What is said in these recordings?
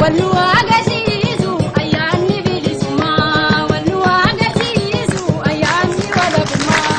Wal nu agarsiisu ayyaanni bilisummaa. Wal nu agarsiisu ayyaanni walabummaa.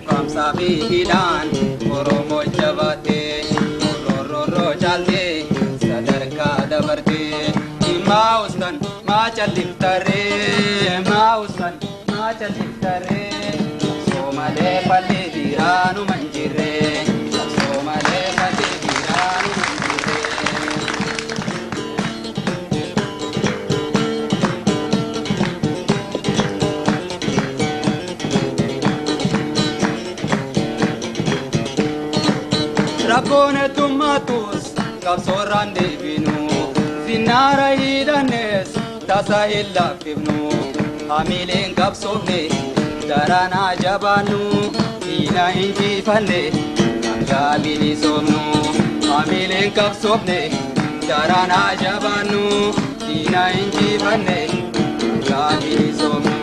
Qaamsaa fi hidhaan Oromoo jabaatee, roorroorroo caaltee, sadarkaa dabartee. Maa ustan maa calliftarree, maa ustan maa calliftarree. Soomalee falli biiraanuma hin jirree, soomalee falli biiraanuma hin jirree. Rakkoon heddummatus qabsoorraan deebinu, zinnaara hidhannes tasa hin laaffifnu. Hamileen qabsoofne daranaa jabaannu, diina injifanne hanga bilisoomnu. Hamileen qabsoofne daranaa jabaannu, diina injifanne hanga bilisoomnu.